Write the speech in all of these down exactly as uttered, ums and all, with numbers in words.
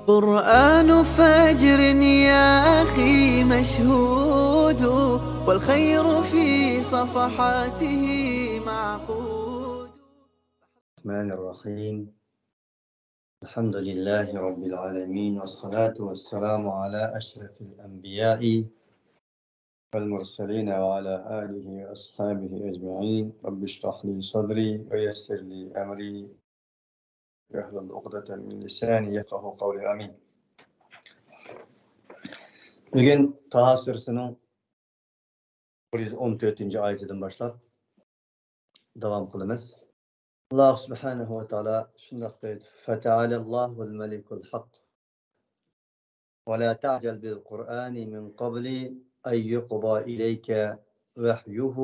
قرآن فجر يا أخي مشهود، والخير في صفحاته معقود. الرحمن الرحيم. الحمد لله رب العالمين، والصلاة والسلام على أشرف الأنبياء والمرسلين وعلى آله وأصحابه أجمعين. رب اشرح لي صدري ويسر لي أمري واحلل عقدة من لساني يفقهوا قولي. آمين. بۈگۈن تاھا سۈرىسىنىڭ بىر يۈز ئون تۆتىنچى ئايىتىدىن باشلاپ داۋام قىلىمىز. ئاللاھ سۇبھانەھۇ ۋە تائالا شۇنداق دەيدۇ: فتعالى الله الملك الحق ولا تعجل بالقرآن من قبل أن يقضى إليك وحيه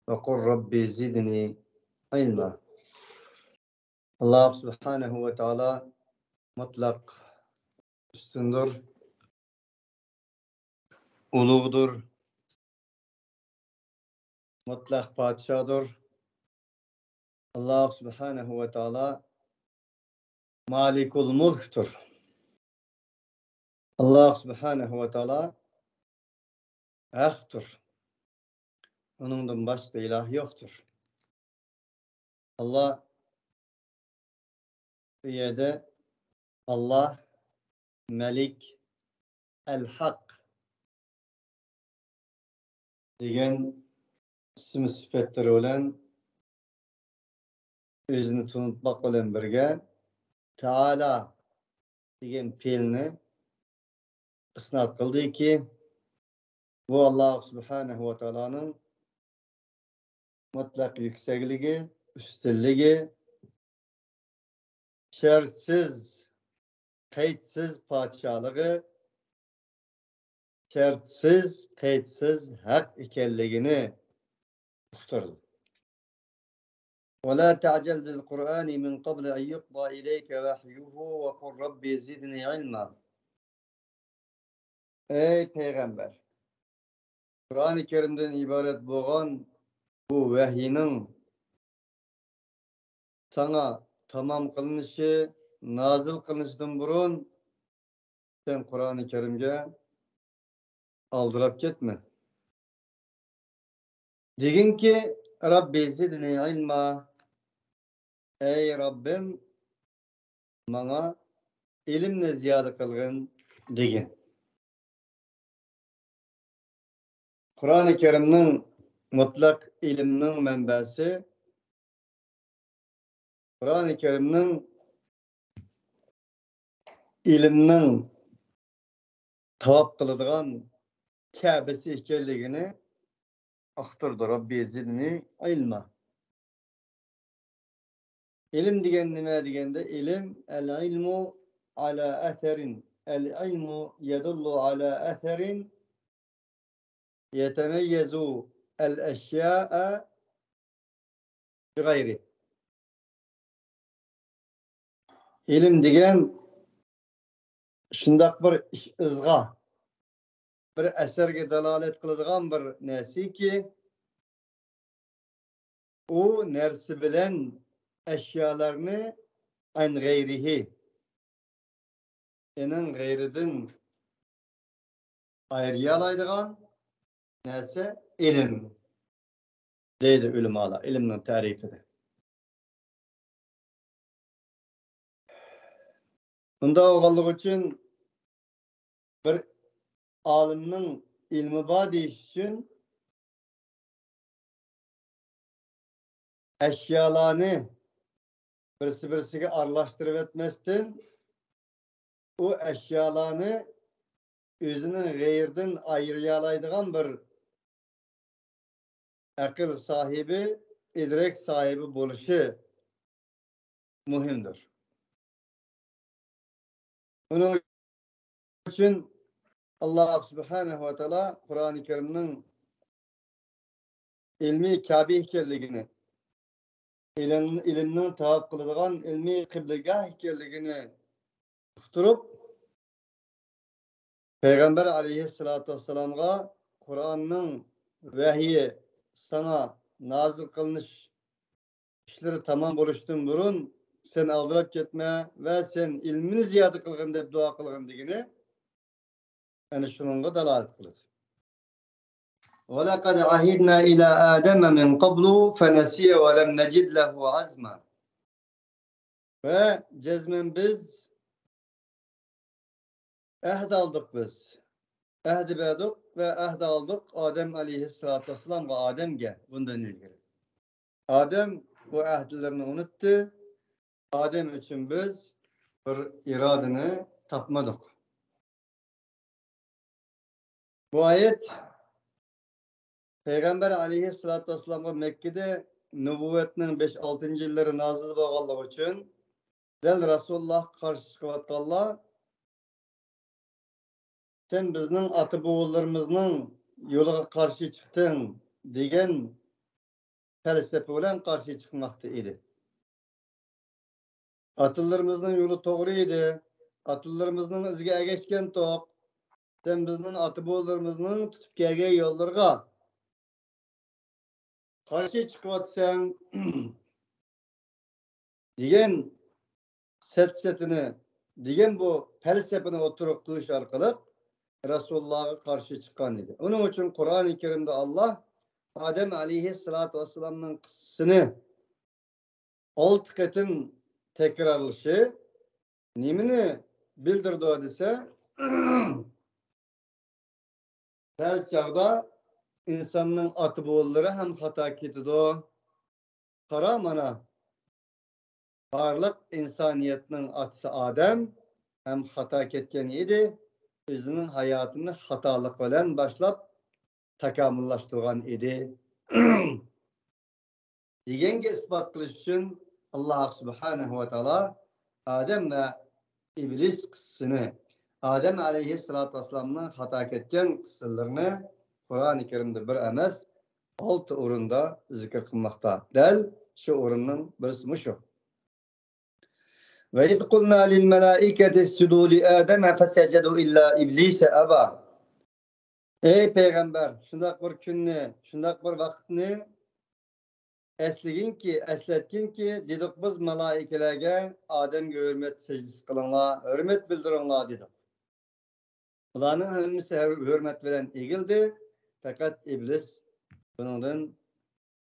وقل رب زدني علما. ئاللاھ سۇبھانەھۇ ۋە تائالا مۇتلەق ئۈستۈندۇر، ئۇلۇغدۇر، مۇتلەق پادىشاھدۇر. ئاللاھ سۇبھانەھۇ ۋە تائالا مالىكۇل مۇلكتۇر. ئاللاھ سۇبھانەھۇ ۋە تائالا ھەقتۇر. ئۇنىڭدىن باشقا ئىلاھ يوقتۇر. ئاللاھ بۇ يەردە ئاللاھ مەلىك، ئەل ھەق دېگەن ئىسىم سۈپەتلىرى بىلەن ئۆزىنى تونۇتماق بىلەن بىرگە، تائالا دېگەن پېئىلنى ئىسناد قىلدىكى، بۇ ئاللاھ سۇبھانەھۇ ۋە تائالانىڭ مۇتلەق يۈكسەكلىكى، ئۈستۈنلۈكى، شەرتسىز، قەيتسىز پادىشاھلىقى، شەرتسىز، قەيتسىز ھەق ئىكەنلىكىنى ئۇقتۇرىدۇ. ولا تعجل بالقرآن من قبل أن يقضى إليك وحيه وقل رب زدني علما. ئەي پەيغەمبەر، قۇرئانى كەرىمدىن ئىبارەت بولغان بۇ ۋەھىينىڭ ساڭا تامام قىلىنىشى، نازىل قىلىنىشىدىن بۇرۇن سەن قۇرئانى كەرىمگە ئالدىراپ كەتمە. دېگىنكى، رەببى زىدنى ئىلما. ئەي رەببىم، ماڭا ئىلىمنى زىيادە قىلغىن، دېگىن. قۇرئانى كەرىمنىڭ مۇتلەق ئىلىمنىڭ مەنبەسى، قۇرئانى كەرىمنىڭ ئىلىمنىڭ تاۋاپ قىلىدىغان كەبىسى ئىكەنلىكىنى ئۇقتۇرىدۇ. رەببى زىدنى ئىلما. ئىلىم دېگەن نېمە دېگەندە، ئىلىم، العلم على أثر، العلم يدل على أثر يتميز الأشياء بغيره. ئىلىم دېگەن شۇنداق بىر ئىش، ئىزغا، بىر ئەسەرگە دالالەت قىلىدىغان بىر نەرسىكى، ئۇ نەرسە بىلەن ئەشيالارنى عن غيره، ئېنىڭ غەيرىدىن ئايرىيالايدىغان نەرسە ئىلىم، دەيدۇ ئۆلىمالار ئىلىمنىڭ تەرىپىدە. بۇنداق بولغانلىقى ئۈچۈن، بىر ئالىمنىڭ ئىلمى بار دېيىش ئۈچۈن، ئەشيالارنى بىرسى-بىرسىگە ئارىلاشتۇرۇۋەتمەستىن، ئۇ ئەشيالارنى ئۆزىنىڭ غەيرىدىن ئايرىيالايدىغان بىر ئەقىل ساھىبى، ئىدراك ساھىبى بولۇشى مۇھىمدۇر. ئۇنىڭ ئۈچۈن ئاللاھ سۇبھانەھۇ ۋە تائالا قۇرئانى كەرىمنىڭ ئىلمىي كەبە ئىكەنلىكىنى، ئىلىم، ئىلىمنىڭ تاۋاپ قىلىدىغان ئىلمىي قىبلىگاھ ئىكەنلىكىنى ئۇقتۇرۇپ، پەيغەمبەر ئەلەيھىسسالاتۇ ۋەسسالامغا قۇرئاننىڭ ۋەھيى ساڭا نازىل قىلىنىش ئىشلىرى تامام بولۇشتىن بۇرۇن، سەن ئالدىراپ كەتمە ۋە سەن ئىلمىنى زىيادە قىلغىن دەپ دۇئا قىلغىن دېگىنى ئەنە شۇنىڭغا دالالەت قىلىدۇ. ولقد عهدنا إلى آدم من قبل فنسي ولم نجد له عزما. ۋە جەزمەن بىز ئەھد ئالدۇق بىز. ئەھدى بەردۇق ۋە ئەھد ئالدۇق ئادەم ئەلەيھىسسالاتۇ ۋەسسالامغا، ئادەمگە بۇندىن ئىلگىرى. ئادەم بۇ ئەھدىلىرىنى ئۇنتتى. ئادەم ئۈچۈن بىز بىر ئىرادىنى تاپمىدۇق. بۇ ئايەت پەيغەمبەر ئەلەيھىسسالاتۇ ۋەسسالامغا مەككىدە نۇبۇۋۋەتنىڭ بەش، ئالتىنچى يىللىرى نازىل بولغانلىقى ئۈچۈن، دەل رەسۇلۇللاھقا قارشى چىقىۋاتقانلار، «سەن بىزنىڭ ئاتا-بوۋىلىرىمىزنىڭ يولىغا قارشى چىقتىڭ» دېگەن پەلسەپە بىلەن قارشى چىقماقتا ئىدى. «ئاتىلىرىمىزنىڭ يولى توغرا ئىدى. ئاتىلىرىمىزنىڭ ئىزىگە ئەگەشكەنتۇق. سەن بىزنىڭ ئاتا-بوۋىلىرىمىزنىڭ تۇتۇپ كەلگەن يوللىرىغا قارشى چىقىۋاتىسەن» دېگەن سەتسەتىنى، دېگەن بۇ پەلسەپىنى ئوتتۇرىغا قويۇش ئارقىلىق رەسۇلۇللاھقا قارشى چىققان ئىدى. ئۇنىڭ ئۈچۈن قۇرئانى كەرىمدە ئاللاھ ئادەم ئەلەيھىسسالاتۇ ۋەسسالامنىڭ قىسسىسىنى ئالتە قېتىم تەكرارلىشى نېمىنى بىلدۈرىدۇ دېسە، بەزى چاغدا ئىنساننىڭ ئاتا-بوۋىلىرى ھەم خاتا كېتىدۇ. قارا مانا، بارلىق ئىنسانىيەتنىڭ ئاتىسى ئادەم ھەم خاتا كەتكەن ئىدى، ئۆزىنىڭ ھاياتىنى خاتالىق بىلەن باشلاپ تاكامۇللاشتۇرغان ئىدى. دېگەنگە ئىسپات قىلىش ئۈچۈن، ئاللاھ سۇبھانەھۇ ۋە تائالا ئادەم ۋە ئىبلىس قىسسىسىنى، ئادەم ئەلەيھىسسالاتۇ ۋەسسالامنىڭ خاتا كەتكەن قىسسىلىرىنى قۇرئانى كەرىمدە بىر ئەمەس، ئالتە ئورۇندا زىكىر قىلماقتا. دەل شۇ ئورۇننىڭ بىرسى مۇشۇ. وإذ قلنا للملائكة اسجدوا لآدم فسجدوا إلا إبليس أبى. ئەي پەيغەمبەر، شۇنداق بىر كۈننى، شۇنداق بىر ۋاقىتنى ئەسلىگىنكى، ئەسلەتكىنكى، دېدۇق بىز مالائىكىلەرگە، ئادەمگە ھۆرمەت سەجدىسى قىلىڭلار، ھۆرمەت بىلدۈرۈڭلار دېدۇق. بۇلارنىڭ ھەممىسى ھۆر-، ھۆرمەت بىلەن ئېگىلدى، پەقەت ئىبلىس بۇنىڭدىن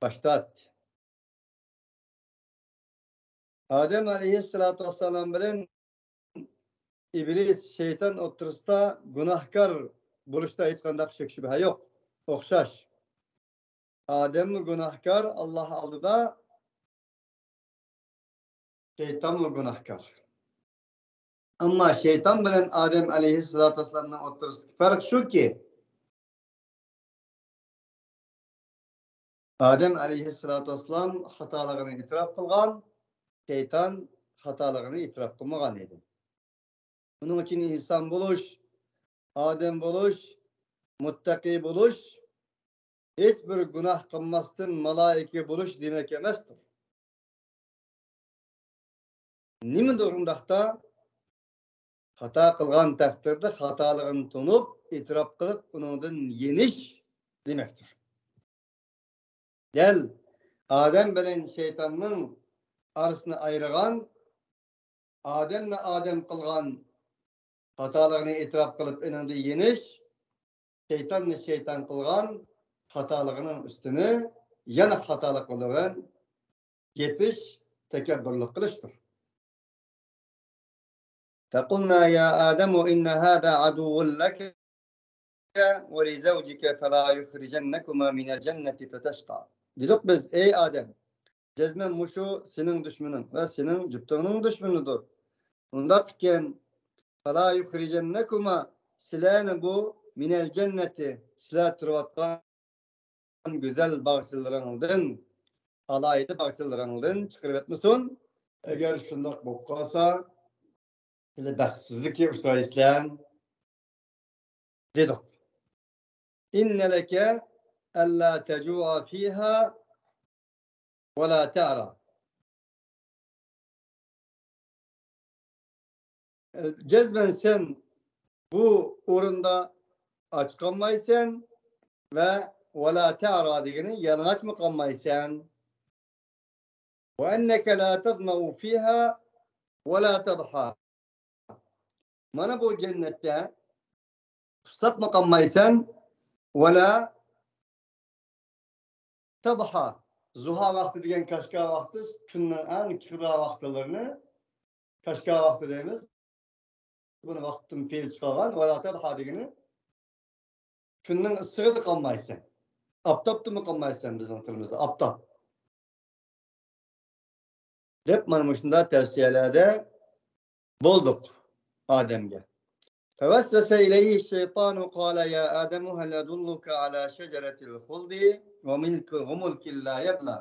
باش تارتتى. ئادەم ئەلەيھىسسالاتۇ ۋەسسالام بىلەن ئىبلىس، شەيتان ئوتتۇرىسىدا گۇناھكار بولۇشتا ھېچقانداق شەك-شۈبھە يوق. ئوخشاش. ئادەممۇ گۇناھكار ئاللاھ ئالدىدا، شەيتانمۇ گۇناھكار. ئەمما شەيتان بىلەن ئادەم ئەلەيھىسسالاتۇ ۋەسسالامنىڭ ئوتتۇرىسىدىكى پەرق شۇكى، ئادەم ئەلەيھىسسالاتۇ ۋەسسالام خاتالىقىنى ئېتىراپ قىلغان، شەيتان خاتالىقىنى ئېتىراپ قىلمىغان ئىدى. ئۇنىڭ ئۈچۈن ئىنسان بولۇش، ئادەم بولۇش، مۇتتەقى بولۇش، ھېچ بىر گۇناھ قىلماستىن مالائىكە بولۇش دېمەك ئەمەستۇر. نېمىدۇر ئۇنداقتا؟ خاتا قىلغان تەقدىردە خاتالىقىنى تونۇپ، ئېتىراپ قىلىپ، ئۇنىڭدىن يېنىش دېمەكتۇر. دەل ئادەم بىلەن شەيتاننىڭ ئارىسىنى ئايرىغان، ئادەمنى ئادەم قىلغان خاتالىقىنى ئېتىراپ قىلىپ، ئېنىڭدىن يېنىش، شەيتاننى شەيتان قىلغان خاتالىقىنىڭ ئۈستىنى يەنە خاتالىق بىلەن يېپىش، تەكەببۇرلۇق قىلىشتۇر. فقلنا يا آدم إن هذا عدو لك ولزوجك فلا يخرجنكما من الجنة فتشقى. دېدۇق بىز، ئەي ئادەم، جەزمەن مۇشۇ سېنىڭ دۈشمىنىڭ ۋە سېنىڭ جۈپتۈڭنىڭ دۈشمىنىدۇر. ئۇنداق ئىكەن، فلا يخرجنكما، سىلەرنى بۇ، من الجنة، سىلەر تۇرۇۋاتقان گۈزەل باغچىلىرىڭدىن، ئالاھىدە باغچىلىرىڭدىن چىقىرىۋەتمىسۇن. ئەگەر شۇنداق بولۇپ قالسا، سىلەر بەختسىزلىككە ئۇچرايسىلەر، دېدۇق. إن لك ألا تجوع فيها ولا تعرى. جەزمەن سەن بۇ ئورۇندا ئاچ قالمايسەن ۋە ۋەلا تەرا دېگىنى يالىڭاچمۇ قالمايسەن. وأنك لا تظمأ فيها ولا تضحى. مانا بۇ جەننەتتە قۇسساپمۇ قالمايسەن، ولا تضحى. زۇھا ۋاقتى دېگەن كاشكا ۋاقتى، كۈننىڭ ئەڭ چىرايلىق ۋاقىتلىرىنى كاشكا ۋاقتى دەيمىز. بۇنى ۋاقىتتىن پېئىل چىقارغان، ولا تضحى دېگىنى كۈننىڭ ئىسسىقىدا قالمايسەن. ئاپتاپتىمۇ قالمايسەن بىزنىڭ تىلىمىزدا، ئاپتاپ. دەپ مانا مۇشۇنداق تەۋسىيەلەردە بولدۇق ئادەمگە. فوسوس ئىلەيھى شەيتانۇ قالە يا ئادەمۇ ھەل ئەدۇللۇكە ئەلا شەجەرەتىل خۇلدى ۋە مۇلكىن لا يەبلە.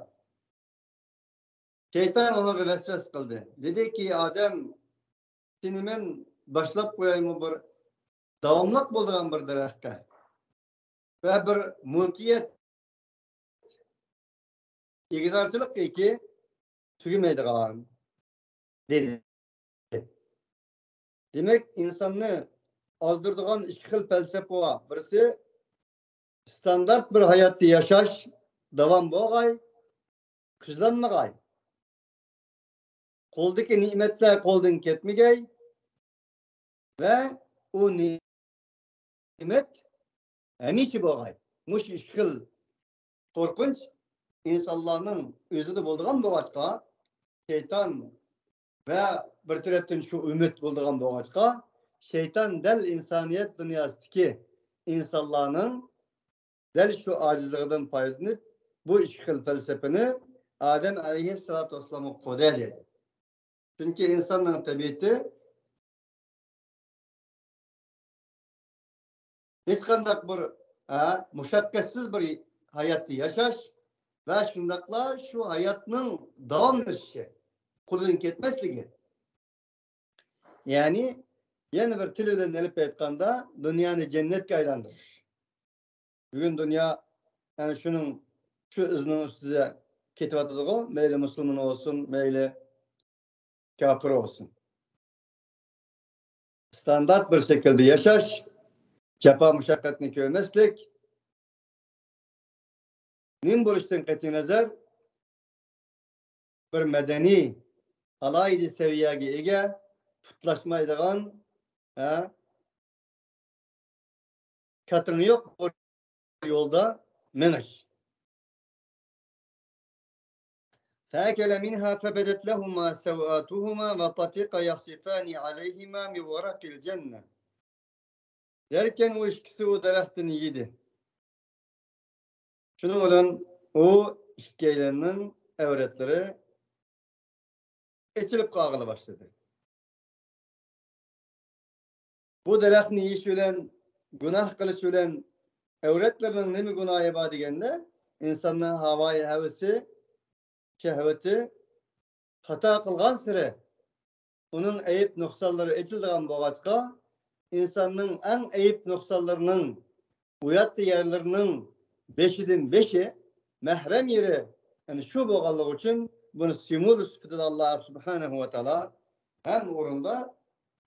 شەيتان ئۇنىڭغا ۋەسۋەسە قىلدى. دېدىكى، ئادەم، سېنى مەن باشلاپ قويايمۇ بىر داۋاملىق بولىدىغان بىر دەرەخكە ۋە بىر مۇلكىيەت، ئىگىدارچىلىق ئېكى تۈگىمەيدىغان، دېدى. دېمەك، ئىنساننى ئازدۇرىدىغان ئىككى خىل پەلسەپە بار. بىرسى، ستاندارت بىر ھاياتتا ياشاش، داۋام بولغاي، قىچىلانمىغاي. قولدىكى نېمەتلەر قولدىن كەتمىگەي ۋە ئۇ نېمەت ھەمىشە بولغاي. مۇشۇ ئىككى خىل قورقۇنچ ئىنسانلارنىڭ ئۆزىدە بولىدىغان بولغاچقا، شەيتان ۋە بىر تەرەپتىن شۇ ئۈمىد بولىدىغان بولغاچقا، شەيتان دەل ئىنسانىيەت دۇنياسىدىكى ئىنسانلارنىڭ دەل شۇ ئاجىزلىقىدىن پايدىلىنىپ، بۇ ئىككى خىل پەلسەپىنى ئادەم ئەلەيھىسسالاتۇ ۋەسسالامغا قويدى دەيدۇ. چۈنكى ئىنساننىڭ تەبىئىتى ھېچقانداق بىر، ھە، مۇشەققەتسىز بىر ھاياتتا ياشاش ۋە شۇنداقلا شۇ ھاياتنىڭ داۋاملىشىشى، قولىدىن كەتمەسلىكى. يەنى، يەنە بىر تىل بىلەن ئېلىپ ئېيتقاندا، دۇنيانى جەننەتكە ئايلاندۇرۇش. بۈگۈن دۇنيا ئەنە شۇنىڭ، شۇ ئىزنىڭ ئۈستىدە كېتىۋاتىدىغۇ، مەيلى مۇسۇلمان بولسۇن، مەيلى كاپىر بولسۇن. ستاندارت بىر شەكىلدە ياشاش، جاپا مۇشەققەتنى كۆرمەسلىك، نېمە بولۇشتىن قەتئىينەزەر، بىر مەدەنىي، ئالاھىدە سەۋىيەگە ئىگە، پۇتلاشمايدىغان، ھە، كاتىڭ يوق بىر يولدا مېڭىش. فأكلا منها فبدت لهما سوآتهما وطفقا يخصفان عليهما من ورق الجنة. دەركەن ئۇ ئىككىسى ئۇ دەرەختىن يېدى. شۇنىڭ بىلەن ئۇ ئىككىيلەننىڭ ئەۋرەتلىرى ئېچىلىپ قالغىلى باشلىدى. بۇ دەرەخنى يېيىش بىلەن، گۇناھ قىلىش بىلەن ئەۋرەتلىرىنىڭ نېمە گۇناھى بار دېگەندە، ئىنساننىڭ ھاۋايى ھەۋىسى، شەھۋىتى خاتا قىلغانسېرى ئۇنىڭ ئەيىب نۇقسانلىرى ئېچىلىدىغان بولغاچقا، ئىنساننىڭ ئەڭ ئەيىب نۇقسانلىرىنىڭ، ئۇياتلىق يەرلىرىنىڭ بېشىدىن بېشى، مەھرەم يېرى، يەنى شۇ بولغانلىقى ئۈچۈن بۇنى سىمۋول سۈپىتىدە ئاللا سۇبھانەھۇ ۋە تائالا ھەممە ئورۇندا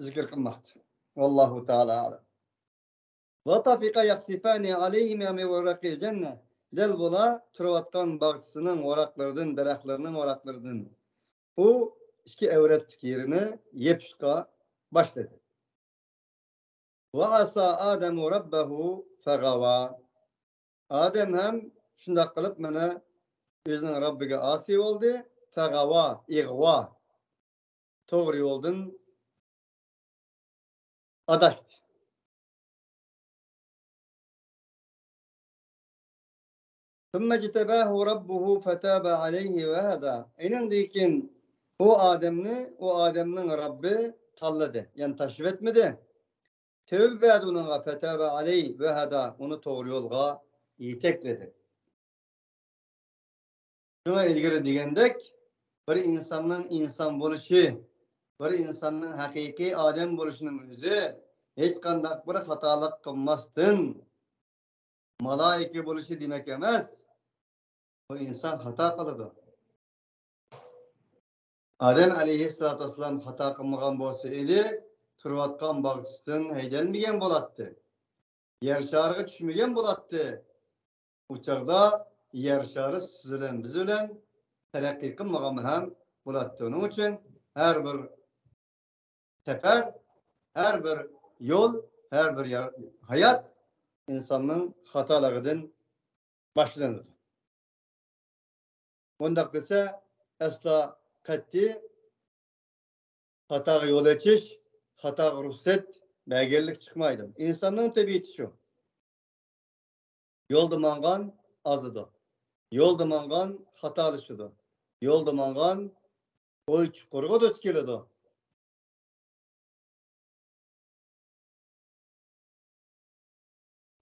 زىكىر قىلماقتا. ۋاللاھۇ تائالا ئەلەم. وطفقا يخصفان عليهما من ورق الجنة. دەل بۇلار تۇرۇۋاتقان باغچىسىنىڭ ۋاراقلىرىدىن، دەرەخلىرىنىڭ ۋاراقلىرىدىن ئۇ ئىككى ئەۋرەتلىك يېرىنى يېپىشقا باشلىدى. وعصى آدم ربه فغوى. ئادەم ھەم شۇنداق قىلىپ مانا ئۆزىنىڭ رەببىگە ئاسىي بولدى. فغوى، ئىغۋا. توغرا يولدىن ئاداشتى. ثم اجتباه ربه فتاب عليه وهدى. ئېنىڭدىن كېيىن ئۇ ئادەمنى، ئۇ ئادەمنىڭ رەببى تاللىدى، يەنى تاشلىۋەتمىدى. تەۋبە بەردى ئۇنىڭغا، فتاب عليه وهدى، ئۇنى توغرا يولغا يېتەكلىدى. شۇڭا ئىلگىرى دېگەندەك، بىر ئىنساننىڭ ئىنسان بولۇشى، بىر ئىنساننىڭ ھەقىقىي ئادەم بولۇشىنىڭ ئۆزى ھېچقانداق بىر خاتالىق قىلماستىن، مالائىكە بولۇشى دېمەك ئەمەس. بۇ ئىنسان خاتا قىلىدۇ. ئادەم ئەلەيھىسسالاتۇ ۋەسسالام خاتا قىلمىغان بولسا ئىدى، تۇرۇۋاتقان باغچىسىدىن ھەيدەلمىگەن بولاتتى. يەر شارىغا چۈشمىگەن بولاتتى. ئۇ چاغدا يەر شارى سىز بىلەن، بىز بىلەن تەرەققىي قىلمىغانمۇ ھەم بولاتتى. ئۇنىڭ ئۈچۈن ھەر بىر سەپەر، ھەر بىر يول، ھەر بىر يار-، ھايات ئىنساننىڭ خاتالىقىدىن باشلىنىدۇ. بۇنداق دېسە، ئەسلا قەتئىي خاتاغا يول ئېچىش، خاتاغا رۇخسەت بەرگەنلىك چىقمايدۇ. ئىنساننىڭ تەبىئىتى شۇ. يولدا ماڭغان ئازىدۇ. يولدا ماڭغان خاتالىشىدۇ. يولدا ماڭغان ئوي چۇقۇرىغا دۇچ كېلىدۇ.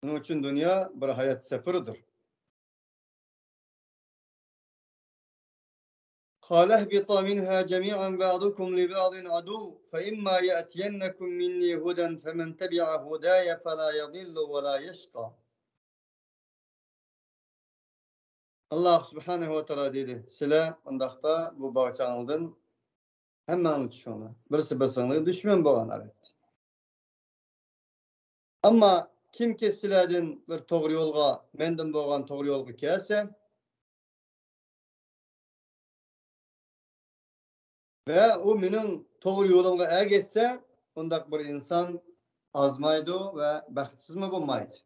شۇنىڭ ئۈچۈن دۇنيا بىر ھايات سەپىرىدۇر. قال اهبطا منها جميعا بعضكم لبعض عدو فإما يأتينكم مني هدى فمن تبع هداي فلا يضل ولا يشقى. ئاللاھ سۇبھانەھۇ ۋە تائالا دېدى، سىلەر ئۇنداقتا بۇ باغچاڭلاردىن ھەممەڭلار چۈشۈڭلار. بىرسى بىرسىڭلارغا دۈشمەن بولغان ھالەتتە. ئەمما كىمكى سىلەردىن بىر توغرا يولغا، مەندىن بولغان توغرا يولغا كەلسە، ۋە ئۇ مېنىڭ توغرا يولۇمغا ئەگەشسە، ئۇنداق بىر ئىنسان ئازمايدۇ ۋە بەختسىزمۇ بولمايدۇ.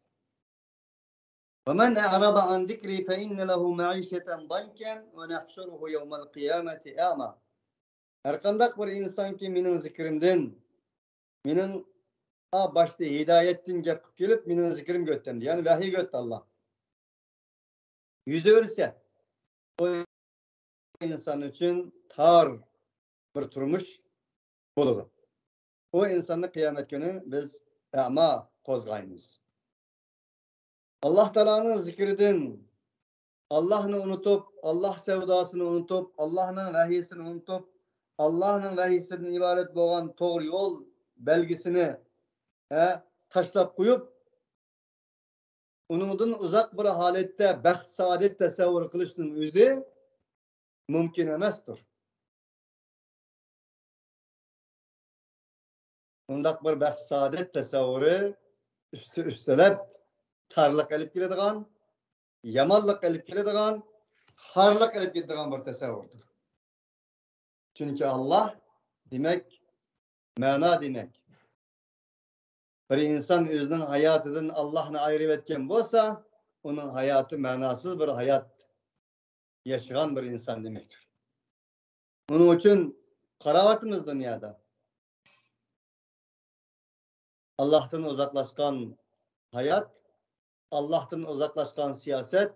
ومن أعرض عن ذكري فإن له معيشة ضنكا ونحشره يوم القيامة أعمى. ھەرقانداق بىر ئىنسانكى مېنىڭ زىكرىمدىن، مېنىڭ، ئا، باشتا ھىدايەتتىن گەپ قىلىپ كېلىپ، مېنىڭ زىكرىمگە ئۆتەمدى، يەنى ۋەھىيگە ئۆتتى ئاللا. يۈز ئۆرۈسە، ئۇ ئىنسان ئۈچۈن تار بىر تۇرمۇش بولىدۇ. ئۇ ئىنساننى قىيامەت كۈنى بىز ئەما قوزغايمىز. ئاللاھ تائالانىڭ زىكرىدىن، ئاللاھنى ئۇنتۇپ، ئاللاھ سەۋداسىنى ئۇنتۇپ، ئاللاھنىڭ ۋەھىيسىنى ئۇنتۇپ، ئاللاھنىڭ ۋەھىيسىدىن ئىبارەت بولغان توغرا يول بەلگىسىنى، ھە، تاشلاپ قويۇپ، ئۇنىڭدىن ئۇزاق بىر ھالەتتە بەخت-سائادەت تەسەۋۋۇر قىلىشنىڭ ئۆزى مۇمكىن ئەمەستۇر. ئۇنداق بىر بەخت-سائادەت تەسەۋۋۇرى ئۈستى-ئۈستىلەپ تارلىق ئېلىپ كېلىدىغان، يامانلىق ئېلىپ كېلىدىغان، خارلىق ئېلىپ كېتىدىغان بىر تەسەۋۋۇردۇر. چۈنكى ئاللاھ دېمەك، مەنا دېمەك. بىر ئىنسان ئۆزىنىڭ ھاياتىدىن ئاللاھنى ئايرىۋەتكەن بولسا، ئۇنىڭ ھاياتى مەناسىز بىر ھايات ياشىغان بىر ئىنسان دېمەكتۇر. ئۇنىڭ ئۈچۈن قاراۋاتىمىز دۇنيادا. ئاللاھتىن ئۇزاقلاشقان ھايات، ئاللاھتىن ئۇزاقلاشقان سىياسەت،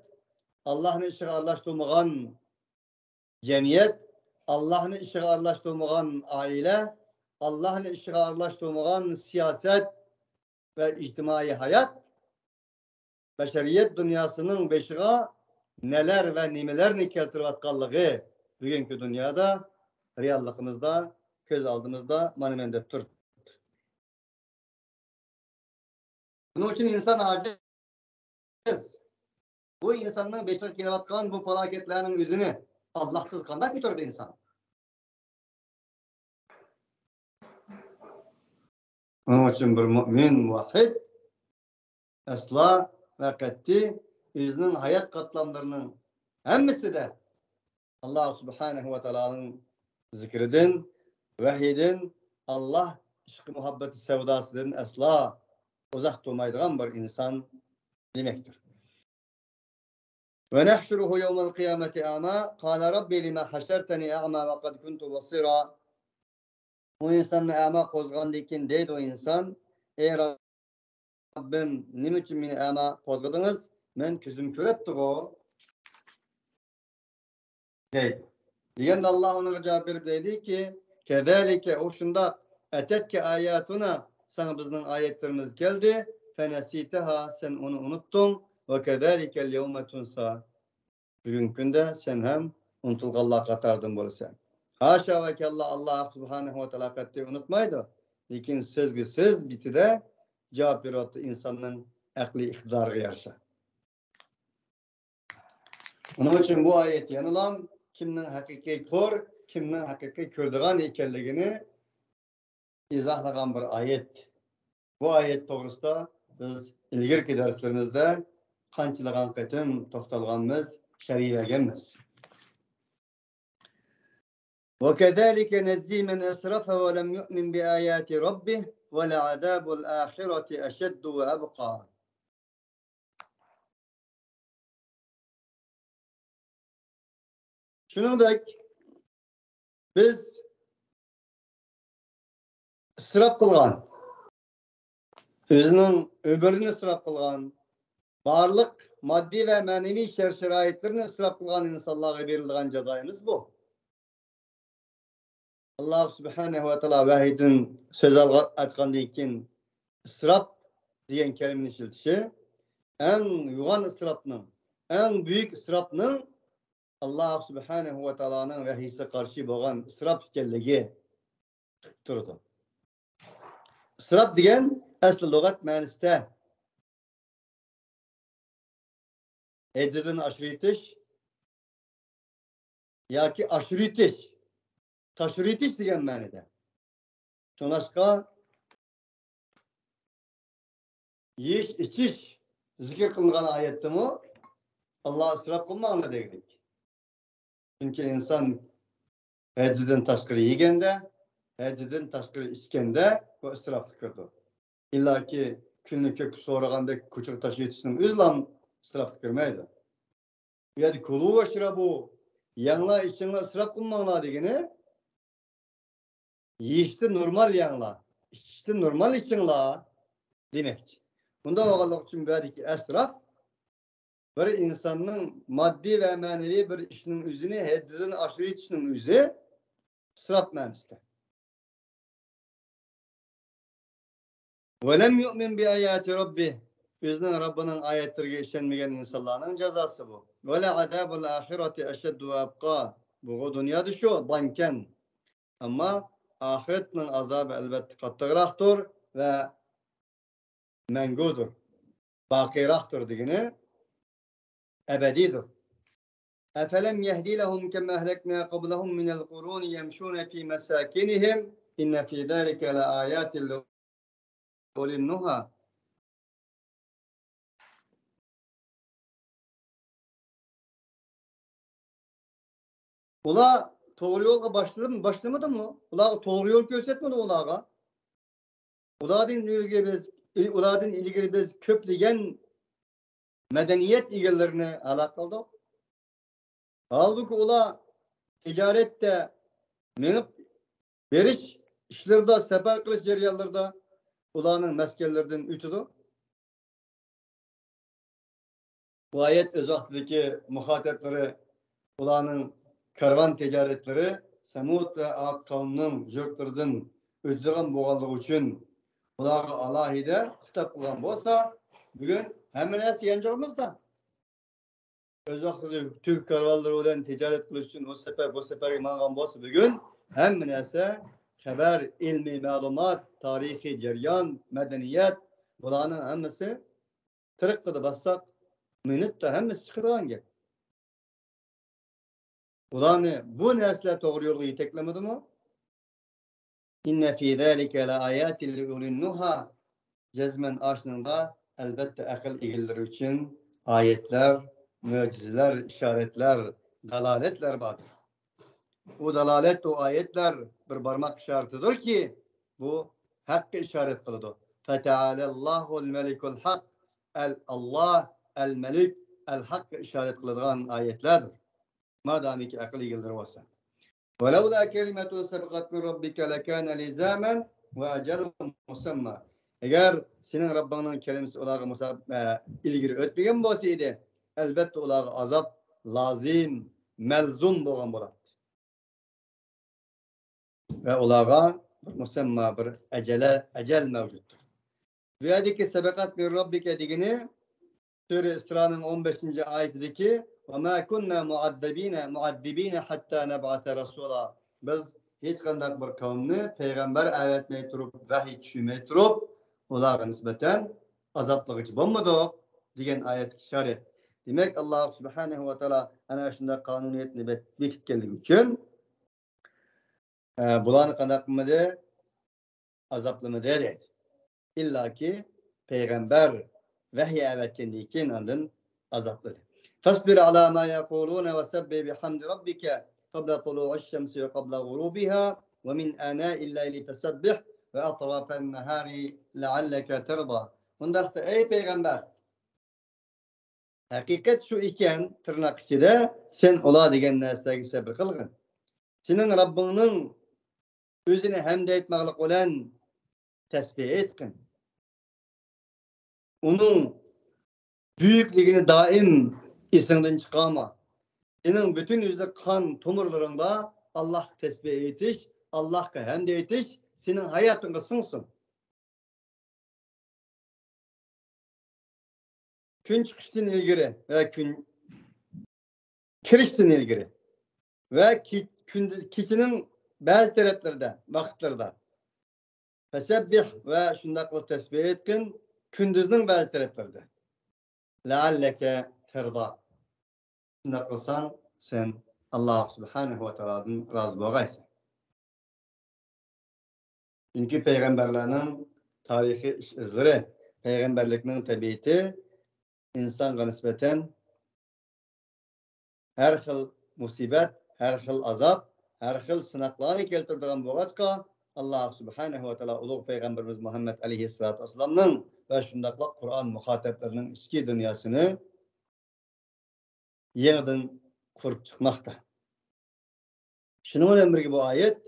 ئاللاھنى ئىشىغا ئارىلاشتۇرمىغان جەمئىيەت، ئاللاھنى ئىشىغا ئارىلاشتۇرمىغان ئائىلە، ئاللاھنى ئىشىغا ئارىلاشتۇرمىغان سىياسەت ۋە ئىجتىمائىي ھايات بەشەرىيەت دۇنياسىنىڭ بېشىغا نەلەر ۋە نېمىلەرنى كەلتۈرۈۋاتقانلىقى بۈگۈنكى دۇنيادا، رېئاللىقىمىزدا، كۆز ئالدىمىزدا مانا مەن دەپ تۇرۇپتۇ. بۇنىڭ ئۈچۈن ئىنسان ئاجىز. بۇ ئىنساننىڭ بېشىغا كېلىۋاتقان بۇ پالاكەتلەرنىڭ ئۆزىنى ئاللاھسىز قانداق كۆتۈرىدۇ ئىنسان؟ ئۇنىڭ ئۈچۈن بىر مۇئمىن، مۇۋەھھىد ئەسلا ۋە قەتئىي ئۆزىنىڭ ھايات قاتلاملىرىنىڭ ھەممىسىدە ئاللاھ سۇبھانەھۇ ۋە تائالانىڭ زىكرىدىن، ۋەھىيدىن، ئاللاھ ئىشقى مۇھەببىتى سەۋداسىدىن ئەسلا ئۇزاق تۇرمايدىغان بىر ئىنسان دېمەكتۇر. ونحشره يوم القيامة أعمى قال رب لم حشرتني أعمى وقد كنت بصيرا. ئۇ ئىنساننى ئەما قوزغاندىن كېيىن دەيدۇ ئۇ ئىنسان، ئەي رەببىم، نېمە ئۈچۈن مېنى ئەما قوزغىدىڭىز؟ مەن كۆزۈم كۆرەتتىغۇ، دەيدۇ. دېگەندە ئاللاھ ئۇنىڭغا جاۋاب بېرىپ دەيدىكى، كەزالىكە، ئۇ شۇنداق، ئەتەتكە ئاياتۇنا، ساڭا بىزنىڭ ئايەتلىرىمىز كەلدى، فەنەسىتەھا، سەن ئۇنى ئۇنتتۇڭ، ۋە كەزالىكەل يەۋمە تۇنسا، بۈگۈنكى كۈندە سەن ھەم ئۇنتۇلغانلار قاتارىدىن بولىسەن. ھاشا ۋە كەللا، ئاللاھ سۇبھانەھۇ ۋە تائالا قەتئىي ئۇنتۇمايدۇ. لېكىن سۆزگە سۆز بېتىدە جاۋاب بېرىۋاتىدۇ ئىنساننىڭ ئەقلىي ئىقتىدارىغا يارىشا. ئۇنىڭ ئۈچۈن بۇ ئايەت يەنىلا كىمنىڭ ھەقىقىي كور، كىمنىڭ ھەقىقىي كۆرىدىغان ئىكەنلىكىنى ئىزاھلىغان بىر ئايەت. بۇ ئايەت توغرىسىدا بىز ئىلگىرىكى دەرسلىرىمىزدە قانچىلىغان قېتىم توختالغانمىز، شەرھلىگەنمىز. وكذلك نجزي من أسرف ولم يؤمن بآيات ربه ولعذاب الآخرة أشد وأبقى. شۇنىڭدەك بىز ئىسراپ قىلغان، ئۆزىنىڭ ئۆمرىنى ئىسراپ قىلغان، بارلىق ماددىي ۋە مەنىۋى شەرت-شارائىتلىرىنى ئىسراپ قىلغان ئىنسانلارغا بېرىلىدىغان جازايىمىز بۇ. ئاللاھ سۇبھانەھۇ ۋە تائالا ۋەھىيدىن سۆز ئالغا-، ئاچقاندىن كېيىن، ئىسراپ دېگەن كەلىمىنى ئىشلىتىشى، ئەڭ يوغان ئىسراپنىڭ، ئەڭ بۈيۈك ئىسراپنىڭ ئاللاھ سۇبھانەھۇ ۋە تائالانىڭ ۋەھىيسىگە قارشى بولغان ئىسراپ ئىكەنلىكى تۇرىدۇ. ئىسراپ دېگەن ئەسلى لۇغەت مەنىسىدە ھەددىدىن ئاشۇرۇۋېتىش ياكى ئاشۇرۇۋېتىش، تاشۇرۇۋېتىش دېگەن مەنىدە. شۇڭلاشقا يېيىش، ئىچىش زىكىر قىلىنغان ئايەتتىمۇ ئاللاھ ئىسراپ قىلماڭلار دېگەندەك. چۈنكى ئىنسان ھەددىدىن تاشقىرى يېگەندە، ھەددىدىن تاشقىرى ئىچكەندە بۇ ئىسراپقا كىرىدۇ. ئىللاكى كۈننى كۆككە سورىغاندەك كوچىغا تاشلىۋېتىشنىڭ ئۆزىلا ئىسراپقا كىرمەيدۇ. بۇ يەردە كۇلۇ ۋەشرەبۇ، يەڭلار، ئىچىڭلار، ئىسراپ قىلماڭلار دېگىنى، يېيىشتە نورمال يەڭلار، ئىچىشتە نورمال ئىچىڭلار دېمەكچى. بۇنداق بولغانلىقى ئۈچۈن بۇ يەردىكى ئەسراپ بىر ئىنساننىڭ ماددىي ۋە مەنىۋى بىر ئىشنىڭ ئۆزىنى ھەددىدىن ئاشۇرۇۋېتىشنىڭ ئۆزى ئىسراپ مەنىسىدە. ۋەلەم يۇئمىن بىئاياتى رەببىھ. ئۆزىنىڭ رەببىنىڭ ئايەتلىرىگە ئىشەنمىگەن ئىنسانلارنىڭ جازاسى بۇ. ۋەلە ئازابۇل ئاخىرەتى ئەشەددۇ ۋە ئەبقا. بۇ دۇنيادا شۇ دانكەن. ئەمما ئاخىرەتنىڭ ئازابى ئەلۋەتتە قاتتىقراقتۇر ۋە مەڭگۈدۇر، باقىيراقتۇر دېگىنى ئەبەدىيدۇر. أفلم يهد لهم كم أهلكنا قبلهم من القرون يمشون في مساكنهم إن في ذلك لآيات لأولي النهى. ئۇلار توغرا يولغا باشلىدىمۇ، باشلىمىدىمۇ؟ ئۇلارغا توغرا يول كۆرسەتمىدى ئۇلارغا. ئۇلاردىن ئىلگىرى بىز، ئۇلاردىن ئىلگىرى بىز كۆپلىگەن مەدەنىيەت ئىگىلىرىنى ھالاك قىلدۇق. ھالبۇكى، ئۇلار تىجارەتتە مېڭىپ بېرىش ئىشلىرىدا، سەپەر قىلىش جەريانلىرىدا ئۇلارنىڭ مەسكەنلىرىدىن ئۆتىدۇ. بۇ ئايەت ئۆز ۋاقتىدىكى مۇخاتەپلىرى، ئۇلارنىڭ كارۋان تىجارەتلىرى سەمۇد ۋە ئاد قەۋمنىڭ يۇرتلىرىدىن ئۆتىدىغان بولغانلىقى ئۈچۈن، ئۇلارغا ئالاھىدە خىتاب قىلغان بولسا، بۈگۈن ھەممە نەرسە يانچۇقىمىزدا. ئۆز ۋاقتىدا تۈرك كارۋانلىرى بىلەن تىجارەت قىلىش ئۈچۈن ئۇ سەپەر، بۇ سەپەرگە ماڭغان بولسا، بۈگۈن ھەممە نەرسە، خەۋەر، ئىلمىي مەلۇمات، تارىخىي جەريان، مەدەنىيەت، بۇلارنىڭ ھەممىسى تىرىققىدا باسساق، مىنۇتتا ھەممىسى چىقىدىغان گەپ. ئۇلارنى بۇ نەرسىلەر توغرا يولغا يېتەكلىمىدىمۇ؟ إن في ذلك لآيات لأولي النهى. جەزمەن ئاشۇنىڭدا ئەلۋەتتە ئەقىل ئىگىلىرى ئۈچۈن ئايەتلەر، مۆجىزىلەر، ئىشارەتلەر، دالالەتلەر باردۇر. ئۇ دالالەت، ئۇ ئايەتلەر بىر بارماق ئىشارىتىدۇركى، بۇ ھەققە ئىشارەت قىلىدۇ. فتعالى الله الملك الحق. ئەل، ئاللاھ، ئەل مەلىك، ئەل ھەققە ئىشارەت قىلىدىغان ئايەتلەردۇر. مادامىكى ئەقىل ئىگىلىرى بولسا. ولولا كلمة سبقت من ربك لكان لزاما وأجل مسمى. ئەگەر سېنىڭ رەببىڭنىڭ كەلىمىسى ئۇلارغا مۇسا-، ئە، ئىلگىرى ئۆتمىگەن بولسا ئىدى، ئەلۋەتتە ئۇلارغا ئازاب لازىم، مەلزۇم بولغان بولاتتى. ۋە ئۇلارغا بىر مۇسەمما، بىر ئەجەلە، ئەجەل مەۋجۇتتۇر. بۇ يەردىكى سەبەقەت مىن رەببىكە دېگىنى سۈرە ئىسرانىڭ ئون بەشىنچى ئايىتىدىكى، ۋەما كۇننا مۇئەززىبىنە، مۇئەززىبىنە ھەتتا نەبئەسە رەسۇلا. بىز ھېچقانداق بىر قەۋمنى پەيغەمبەر ئەۋەتمەي تۇرۇپ، ۋەھىي چۈشۈرمەي تۇرۇپ، ئۇلارغا نىسبەتەن ئازابلىغۇچى بولمىدۇق دېگەن ئايەتكە ئىشارەت. دېمەك، ئاللاھ سۇبھانەھۇ ۋە تائالا ئەنە شۇنداق قانۇنىيەتنى بەك-، بېكىتكەنلىكى ئۈچۈن، ئە، بۇلارنى قانداق قىلمىدى؟ ئازابلىمىدى دەيدۇ. ئىللاكى پەيغەمبەر ۋەھىي ئەۋەتكەندىن كېيىن ئاندىن ئازابلىدى. فاصبر على ما يقولون وسبح بحمد ربك. قبل طلوع الشمس وقبل غروبها ومن آناء الليل فسبح وأطراف النهار لعلك ترضى. ئۇنداقتا ئەي پەيغەمبەر، ھەقىقەت شۇ ئىكەن، تىرناق ئىچىدە، سەن ئۇلار دېگەن نەرسىلەرگە سەبرى قىلغىن. سېنىڭ رەببىڭنىڭ ئۆزىنى ھەمدە ئېيتماقلىق بىلەن تەسبىھ ئېيتقىن. ئۇنىڭ بۈيۈكلۈكىنى دائىم ئېسىڭدىن چىقارما. سېنىڭ پۈتۈن يۈزلۈك قان تومۇرلىرىڭدا ئاللاھقا تەسبىھ ئېيتىش، ئاللاھقا ھەمدە ئېيتىش سېنىڭ ھاياتىڭغا سىڭسۇن. كۈن چىقىشتىن ئىلگىرى ۋە كۈن كىرىشتىن ئىلگىرى ۋە كې-، كۈندۈز، كېچىنىڭ بەزى تەرەپلىرىدە، ۋاقىتلىرىدا فەسەببىھ ۋە شۇنداقلا تەسبىھ ئېيتقىن، كۈندۈزنىڭ بەزى تەرەپلىرىدە. لەئەللەكە تەردا. شۇنداق قىلساڭ، سەن ئاللاھ سۇبھانەھۇ ۋە تائالادىن رازى بولغايسەن. چۈنكى پەيغەمبەرلەرنىڭ تارىخىي ئىش ئىزلىرى، پەيغەمبەرلىكنىڭ تەبىئىتى ئىنسانغا نىسبەتەن ھەر خىل مۇسىبەت، ھەر خىل ئازاب، ھەر خىل سىناقلارنى كەلتۈرىدىغان بولغاچقا، ئاللاھ سۇبھانەھۇ ۋە تائالا ئۇلۇغ پەيغەمبىرىمىز مۇھەممەد ئەلەيھىسسالاتۇ ۋەسسالامنىڭ ۋە شۇنداقلا قۇرئان مۇخاتەپلىرىنىڭ ئىچكى دۇنياسىنى يېڭىدىن قۇرۇپ چىقماقتا. شۇنىڭ بىلەن بىرگە بۇ ئايەت،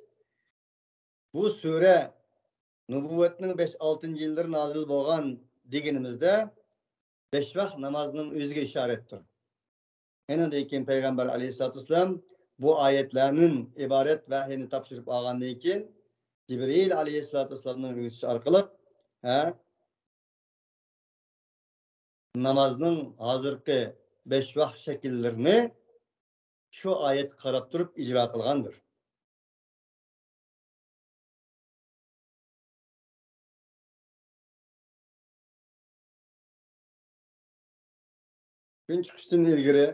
بۇ سۈرە نۇبۇۋۋەتنىڭ بەش، ئالتىنچى يىللىرى نازىل بولغان دېگىنىمىزدە، بەش ۋاق نامازنىڭ ئۆزىگە ئىشارەتتۇر. ئېنىڭدىن كېيىن پەيغەمبەر ئەلەيھىسسالاتۇ ۋەسسالام بۇ ئايەتلەرنىڭ ئىبارەت ۋەھىينى تاپشۇرۇپ ئالغاندىن كېيىن، جىبرىئىل ئەلەيھىسسالاتۇ ۋەسسالامنىڭ ئۆتۈشى ئارقىلىق، ھە، نامازنىڭ ھازىرقى بەش ۋاق شەكىللىرىنى شۇ ئايەتكە قاراپ تۇرۇپ ئىجرا قىلغاندۇر. كۈن چىقىشتىن ئىلگىرى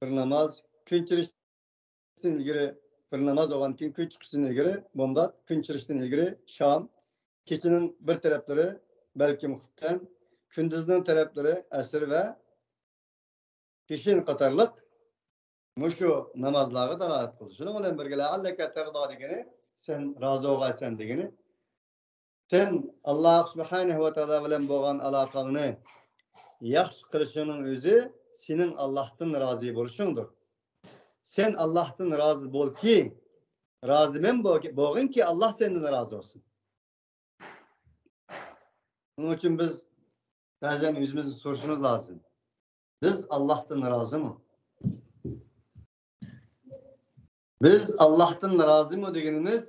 بىر ناماز، كۈن چىرىشتىن ئىلگىرى بىر ناماز بولغاندىن كېيىن، كۈن چىقىشتىن ئىلگىرى بامدات، كۈن چىرىشتىن ئىلگىرى شام، كېچىنىڭ بىر تەرەپلىرى بەلكىم خۇپتەن، كۈندۈزنىڭ تەرەپلىرى ئەسىر ۋە پېشىن قاتارلىق مۇشۇ نامازلارغا دالالەت قىلدى. شۇنىڭ بىلەن بىرگە، لەئەللەكە تەردا دېگىنى، سەن رازى بولغايسەن دېگىنى. سەن ئاللاھ سۇبھانەھۇ ۋە تائالا بىلەن بولغان ئالاقەڭنى ياخشى قىلىشىڭنىڭ ئۆزى سېنىڭ ئاللاھتىن رازى بولۇشۇڭدۇر. سەن ئاللاھتىن رازى بولكى، رازىمەن بول-، بولغىنكى، ئاللاھ سەندىن رازى بولسۇن. شۇنىڭ ئۈچۈن بىز بەزەن ئۆزىمىزدىن سورىشىمىز لازىم. بىز ئاللاھتىن رازىمۇ؟ بىز ئاللاھتىن رازىمۇ دېگىنىمىز،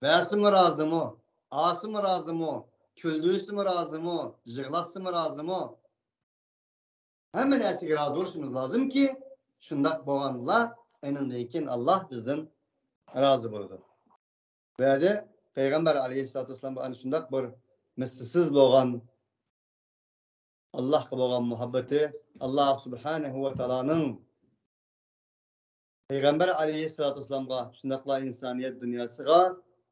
بەرسىمۇ رازىمۇ، ئالسىمۇ رازىمۇ، كۈلدۈرسىمۇ رازىمۇ، يىغلاتسىمۇ رازىمۇ؟ ھەممە نەرسىگە رازى بولۇشىمىز لازىمكى، شۇنداق بولغاندىلا ئېنىڭدىن كېيىن ئاللاھ بىزدىن رازى بولىدۇ. بۇ يەردە پەيغەمبەر ئەلەيھىسسالاتۇ ۋەسسالام ئەنە شۇنداق بىر مىسلىسىز بولغان، ئاللاھقا بولغان مۇھەببىتى، ئاللاھ سۇبھانەھۇ ۋە تائالانىڭ پەيغەمبەر ئەلەيھىسسالاتۇ ۋەسسالامغا، شۇنداقلا ئىنسانىيەت دۇنياسىغا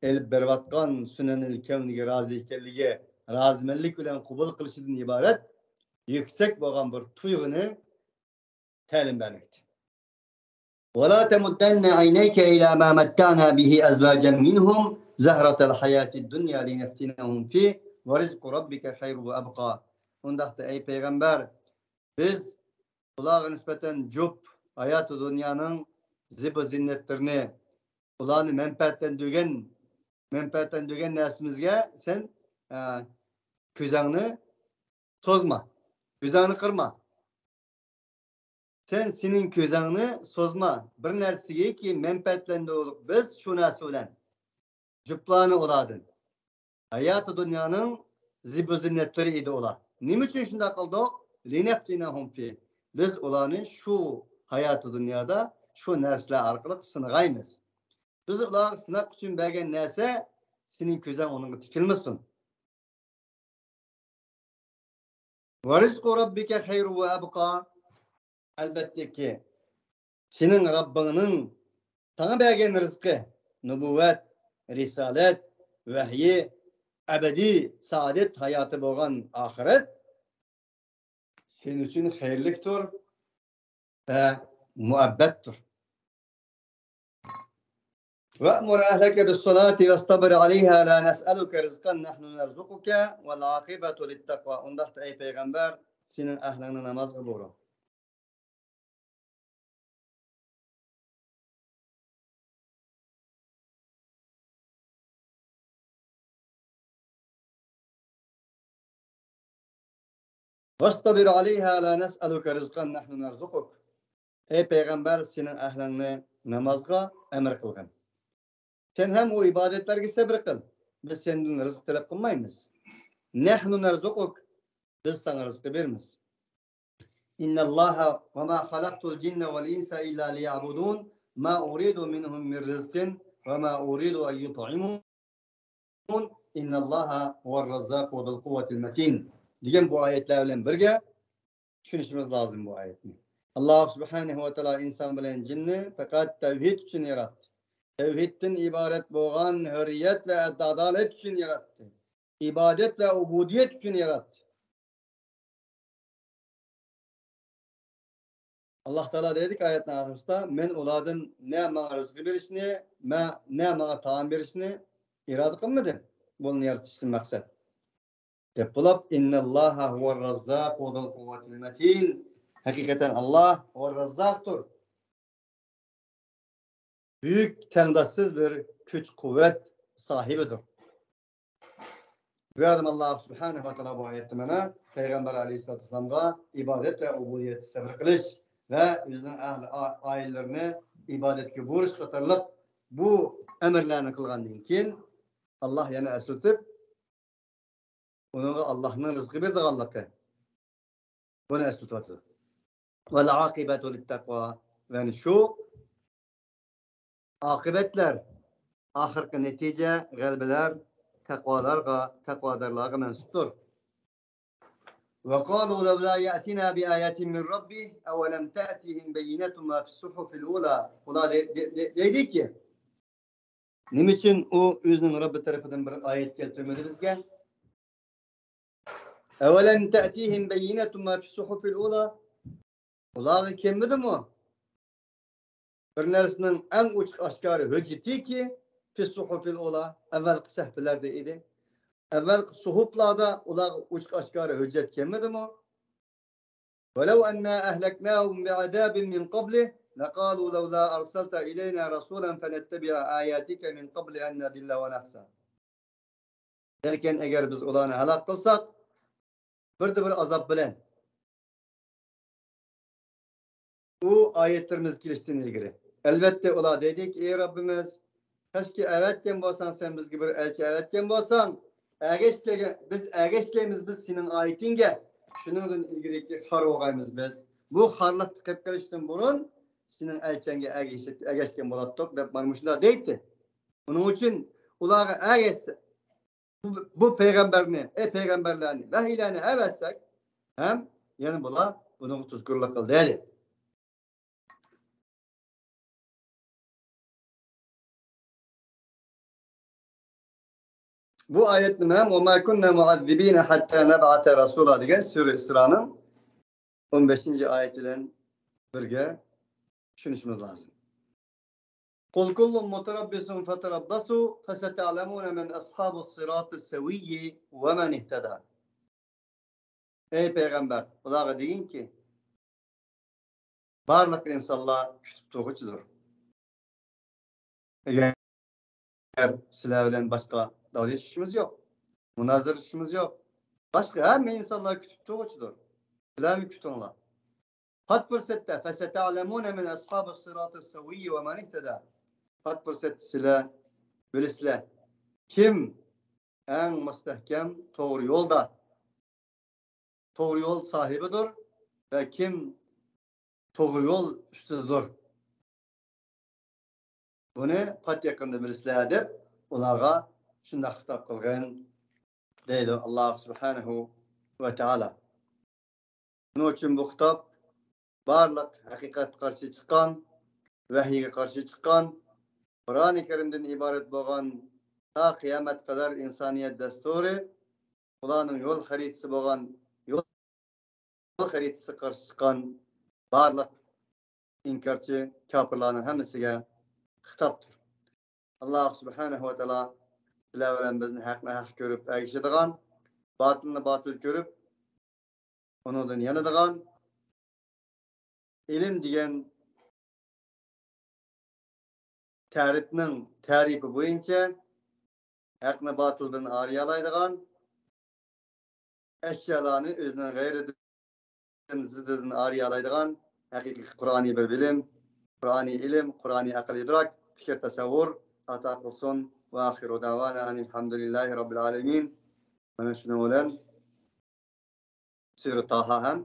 ئېلىپ بېرىۋاتقان سۇنەنىل كەۋنىگە رازى ئىكەنلىكى، رازىمەنلىك بىلەن قوبۇل قىلىشىدىن ئىبارەت يۈكسەك بولغان بىر تۇيغۇنى تەلىم بەرمەكتە. ولا تمدن عينيك إلى ما متعنا به أزواجا منهم زهرة الحياة الدنيا لنفتنهم فيه ورزق ربك خير وأبقى. ئۇنداقتا ئەي پەيغەمبەر، بىز ئۇلارغا نىسبەتەن جۈپ ھاياتى دۇنيانىڭ زىبۇ زىننەتلىرىنى، ئۇلارنى مەنپەئەتلەندۈرگەن، مەنپەئەتلەندۈرگەن نەرسىمىزگە سەن، ئە، كۆزۈڭنى سوزما، كۆزۈڭنى قىرما. سەن سېنىڭ كۆزۈڭنى سوزما بىر نەرسىگىكى، مەنپەئەتلەندۈردۇق بىز شۇ نەرسە بىلەن جۈپلارنى ئۇلاردىن. ھاياتى دۇنيانىڭ زىبۇ زىننەتلىرى ئىدى ئۇلار. نېمە ئۈچۈن شۇنداق قىلدۇق؟ لنفتنهم فيه. بىز ئۇلارنى شۇ ھاياتى دۇنيادا شۇ نەرسىلەر ئارقىلىق سىنىغايمىز. بىز ئۇلارغا سىناق ئۈچۈن بەرگەن نەرسە، سېنىڭ كۆزۈڭ ئۇنىڭغا تىكىلمىسۇن. ورزق ربك خير وأبقى. ئەلبەتتىكى، سېنىڭ رەببىڭنىڭ ساڭا بەرگەن رىزقى، نۇبۇۋۋەت، رىسالەت، ۋەھيى، ئەبەدىي سائادەت ھاياتى بولغان ئاخىرەت سەن ئۈچۈن خەيرلىكتۇر ۋە مۇئەببەتتۇر. وأمر أهلك بالصلاة واصطبر عليها لا نسألك رزقا نحن نرزقك والعاقبة للتقوى. ئۇنداقتا ئەي پەيغەمبەر، سېنىڭ ئەھلىڭنى نامازغا بۇيرۇ. واصطبر عليها لا نسألك رزقا نحن نرزقك. ئەي پەيغەمبەر، سېنىڭ ئەھلىڭنى نامازغا ئەمر قىلغىن. سەن ھەم ئۇ ئىبادەتلەرگە سەبر قىل. بىز سەندىن رىزىق تەلەپ قىلمايمىز. نحن نرزقك. بىز ساڭا رىزقى بېرىمىز. إن الله وما خلقت الجن والإنس إلا ليعبدون ما أريد منهم من رزق وما أريد أن يطعمون إن الله هو الرزاق ذو القوة المتين دېگەن بۇ ئايەتلەر بىلەن بىرگە چۈشىنىشىمىز لازىم بۇ ئايەتنى. ئاللاھ سۇبھانەھۇ ۋە تائالا ئىنسان بىلەن جىننى پەقەت تەۋھىد ئۈچۈن ياراتتى. تەۋھىدتىن ئىبارەت بولغان ھۆرىيەت ۋە ئادالەت ئۈچۈن ياراتتى. ئىبادەت ۋە ئۇبۇدىيەت ئۈچۈن ياراتتى. ئاللاھ تائالا دەيدىكى ئايەتنىڭ ئاخىرىسىدا، مەن ئۇلاردىن نە ماڭا رىزقى بېرىشنى، مە-، نە ماڭا تائام بېرىشنى ئىرادە قىلمىدىم. بۇنى يارىتىشتىن مەقسەت. دەپ بولۇپ، إن الله هو الرزاق ذو القوة المتين. ھەقىقەتەن ئاللاھ ھۇۋەر رەززاقتۇر. بۈيۈك تەڭداشسىز بىر كۈچ-قۇۋۋەت ساھىبىدۇر. بۇ يەردە ئاللاھ سۇبھانەھۇ ۋە تائالا بۇ ئايەتتە مانا پەيغەمبەر ئەلەيھىسسالاتۇ ۋەسسالامغا ئىبادەت ۋە ئۇبۇدىيەتتە سەۋر قىلىش ۋە ئۆزىنىڭ ئەھلى ئا-، ئائىلىلىرىنى ئىبادەتكە بۇيرۇش قاتارلىق بۇ ئەمىرلەرنى قىلغاندىن كېيىن، ئاللاھ يەنە ئەسلىتىپ، ئۇنىڭغا ئاللاھنىڭ رىزقى بېرىدىغانلىقى. بۇنى ئەسلىتىۋاتىدۇ. والعاقبة للتقوى. يەنى شۇ ئاقىۋەتلەر، ئاخىرقى نەتىجە، غەلىبىلەر تەقۋالارغا، تەقۋادارلارغا مەنسۇپتۇر. وقالوا لولا يأتينا بآية من ربه أولم تأتهم بينة ما في الصحف الأولى. ئۇلار دەي-، دەي-، دەي-، دەيدىكى، نېمە ئۈچۈن ئۇ ئۆزىنىڭ رەببى تەرىپىدىن بىر ئايەت كەلتۈرمىدى بىزگە؟ أولم تأتهم بينة ما في الصحف الأولى. ئۇلارغا كەلمىدىمۇ بىر نەرسىنىڭ ئەڭ ئوچۇق ئاشكارا ھۆججىتىكى في الصحف الأولى، ئەۋۋەلقى سەھىپىلەردە ئىدى. ئەۋۋەلقى سۇھۇپلاردا ئۇلارغا ئوچۇق ئاشكارا ھۆججەت كەلمىدىمۇ؟ ولو أنا أهلكناهم بعذاب من قبله لقالوا لولا أرسلت إلينا رسولا فنتبع آياتك من قبل أن نذل ونخزى. بەلكىم ئەگەر بىز ئۇلارنى ھالاك قىلساق، بىردە بىر ئازاب بىلەن، ئۇ ئايەتلىرىمىز كېلىشتىن ئىلگىرى. ئەلۋەتتە، ئۇلار دەيدىكى، ئى رەببىمىز، كاشكى ئەۋەتكەن بولساڭ، سەن بىزگە بىر ئەلچى ئەۋەتكەن بولساڭ، ئەگەشكەن، بىز ئەگەشكەيمىز بىز سېنىڭ ئايىتىڭگە، شۇنىڭدىن ئىلگىرىكى خار بولغايمىز بىز. بۇ خارلىقتا قېلىپ قېلىشتىن بۇرۇن سېنىڭ ئەلچەڭگە ئەگىشىپ، ئەگەشكەن بولاتتۇق، دەپ مانا مۇشۇنداق دەيتتى. ئۇنىڭ ئۈچۈن ئۇلارغا ئەگەشسە، بۇ، بۇ پەيغەمبەرنى، ئەي پەيغەمبەرلەرنى، ۋەھىيلەرنى ئەۋەتسەك، ھەم يەنە بۇلار بۇنىڭغا تۇزكورلۇق قىلدى، دېدى. بۇ ئايەتنى مەن وما كنا معذبين حتى نبعث رسولا دېگەن سۈرە ئىسرانىڭ ئون بەشىنچى ئايىتى بىلەن بىرگە چۈشىنىشىمىز لازىم. قل كل متربص فتربصوا فستعلمون من أصحاب الصراط السوي ومن اهتدى. ئەي پەيغەمبەر، ئۇلارغا دېگىنكى، بارلىق ئىنسانلار كۈتۈپ تۇرغۇچىدۇر. ئەگەر سىلەر بىلەن باشقا داۋلىشىشىمىز يوق، مۇنازىرىلىشىشىمىز يوق. باشقا ھەممە ئىنسانلار كۈتۈپ تۇرغۇچىدۇر. سىلەرمۇ كۈتۈڭلار. پات پۇرسەتتە، فستعلمون من أصحاب الصراط السوي ومن اهتدى. پات پۇرسەتتە سىلەر بىلىسىلەر، كىم ئەڭ مۇستەھكەم توغرا يولدا، توغرا يول ساھىبىدۇر ۋە كىم توغرا يول ئۈستىدىدۇر. بۇنى پات يېقىندا بىلىسىلەر دەپ، ئۇلارغا شۇنداق خىتاب قىلغىن، دەيدۇ ئاللاھ سۇبھانەھۇ ۋە تائالا. شۇنىڭ ئۈچۈن بۇ خىتاب بارلىق ھەقىقەتكە قارشى چىققان، ۋەھىيگە قارشى چىققان، قۇرئانى كەرىمدىن ئىبارەت بولغان تا قىيامەتكە قەدەر ئىنسانىيەت دەستۇرى، ئۇلارنىڭ يول خەرىتىسى بولغان، يول خەرىتىسىگە قارشى چىققان بارلىق ئىنكارچى كاپىرلارنىڭ ھەممىسىگە خىتابتۇر. ئاللاھ سۇبھانەھۇ ۋە تائالا سىلەر بىلەن بىزنى ھەقنى ھەق كۆرۈپ ئەگىشىدىغان، باتىلنى باتىل كۆرۈپ ئۇنىڭدىن يانىدىغان، ئىلىم دېگەن تەرىپنىڭ تەرىپى بويىچە ھەقنى باتىلدىن ئايرىيالايدىغان، ئەشيالارنى ئۆزىنىڭ غەيرىدىن، زىددىدىن ئايرىيالايدىغان ھەقىقىي قۇرئانىي بىر بىلىم، قۇرئانىي ئىلىم، قۇرئانىي ئەقىل ئىدراك، پىكىر تەسەۋۋۇر ئاتا قىلسۇن. ۋە ئاخىرۇ دەۋانا ئەنىل ھەمدۇلىللاھى رەببىل ئالەمىن. مانا شۇنىڭ بىلەن سۈرە تاھا ھەم